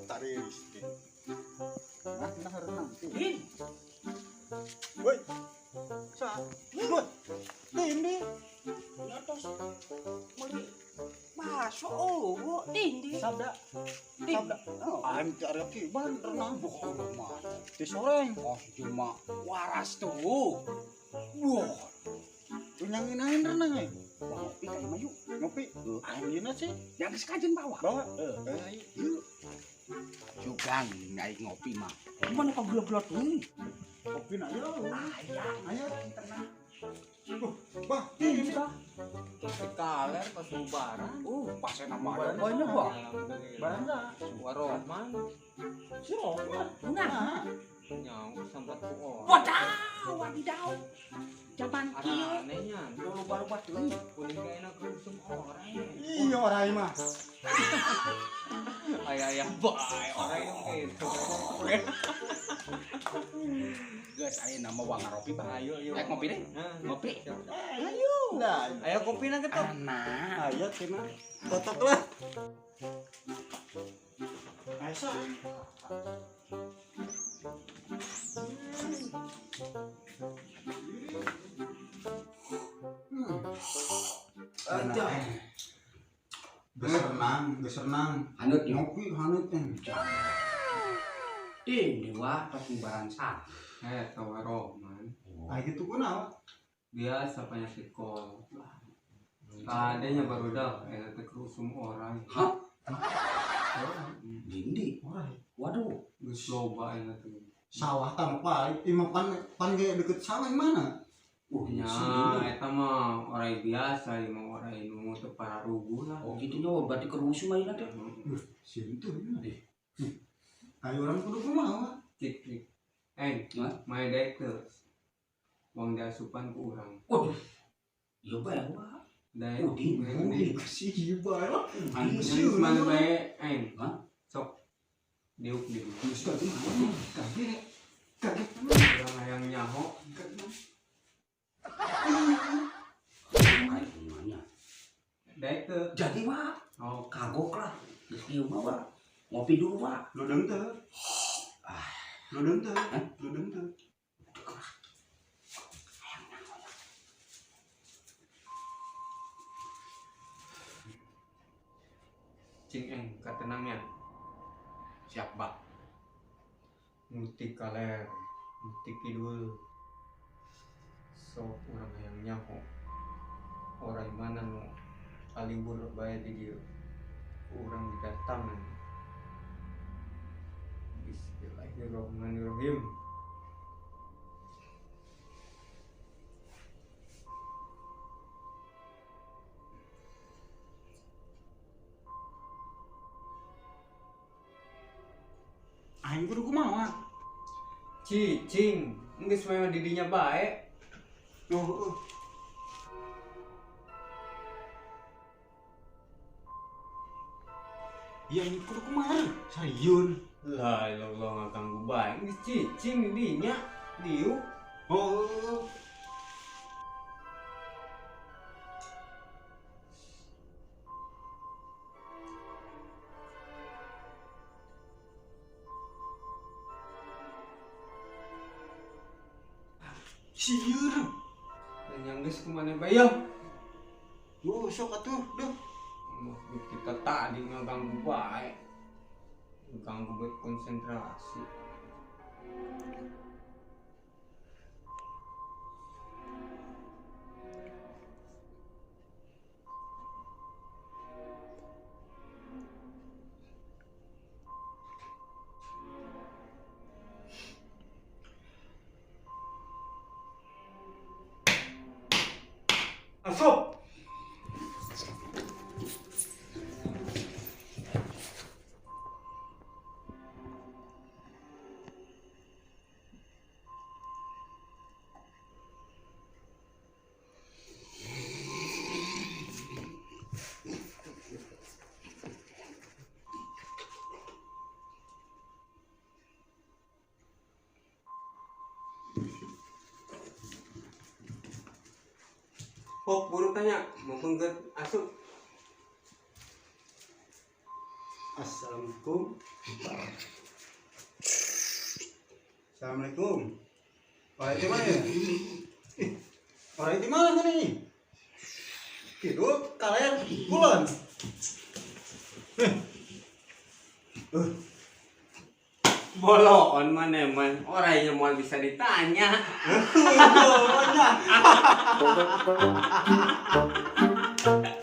Taris. Nah, nah renang. Din, Woi. Sa. Woi. Tindi. Nyatos meuli bakso oh, Dindi. Sabda. Din. Sabda. Oh, aing teh area kiban renang bukan mah. Di soreng. Oh, cuma waras tuh. Wah, Tunyangin renang eh. wah, ngopi kayak mah yuk. Ngopi. Aing dina sih. Yang sekajen bawa. Bawa. Eh, Yuk. Sugan naik ngopi mah. Mana kau gula-gula tuh? Kopi na ayo. Ayah, Ayo. tenang. Bah, ini Bah. Kaler pas bubaran. Oh, pas enak banget. Banyak, Pak. Barang enggak? Warohman Si Rohman. Nah, nyaung sambat ku orang. wadaw, wadidaw. Zaman kieu Anehnya, dulu baru teuing. kuning gak enak rusum orang. Iya orai mah. Ayah ayah bae orang yang gitu. Guys, ayo nama wang ngaropi, Pak. Ayo ayo. Ayo ngopi deh. Nah, Ngopi. siap, siap. Ayo. Nah, Ayo kopi na ketok. Anak. ayo cenah. Totok lah. Ayo sa. Ada. Geus renang, geus renang. Hanut yuk. Ngopi hanut teh. Ini wah pas bubaran sah. Eh, tahu Warohman. Ah gitu kunaon? Biasa penyakit kol. Adanya baru dah, eta teh kerusum orang. Hah? Orang. Dindi. Orai. Waduh. Geus loba eta teh. Sawah tanpa imah pan pan ge deket sawah mana? Nya, sini. eta mah orai biasa, ieu mah orai nu teu pararuguh lah. Oh gitu nya berarti kerusuh mah ieu teh. Sieun tuh. Ayo orang kudu kumaha? Cik cik. Eh, Hah? mae daek teu. Wong diasupan ku urang. Waduh. Iya bae wah. Daek. Udin, Udin. Sih bae lah. Udin. Geus mana bae aing. Hah? Sok diuk diuk. Geus tadi mah. Kaget. Kaget. Urang hayang nyaho. Aing kumanya. Daek teu. Jadi wah, Oh, kagok lah. Geus kieu mah wah. Ngopi dulu wah. Lodeng teu. Lodeng teu. Hah? Lodeng teu. cing eng katenangnya. Siap, Pak. Mutik kaler, mutik kidul. Sok urang hayang nyaho. Orai mana nu kalibur bae di dieu. Urang didatangan. Bismillahirrahmanirrahim. Aing kudu kumaha? Cicing, geus mah didinya bae. Oh, oh. Ya ini kudu kumaha? Seriun. Lah, ilallah ngaganggu bae. Geus cicing didinya, diuk. Oh, oh, oh. Sieur. Dan yang geus kumaha bae ya? Oh, sok atuh, duh. Maksud kita tadi ngaganggu bae. Ganggu buat konsentrasi. Asup! Pok buru tanya, mumpung keur asup. Assalamualaikum. Assalamualaikum. Orang itu mana ya? Ih, orang itu mana mana nih? Kidul, kalian kulon. Eh. Eh, Boloon mana emang orangnya mau bisa ditanya. banyak.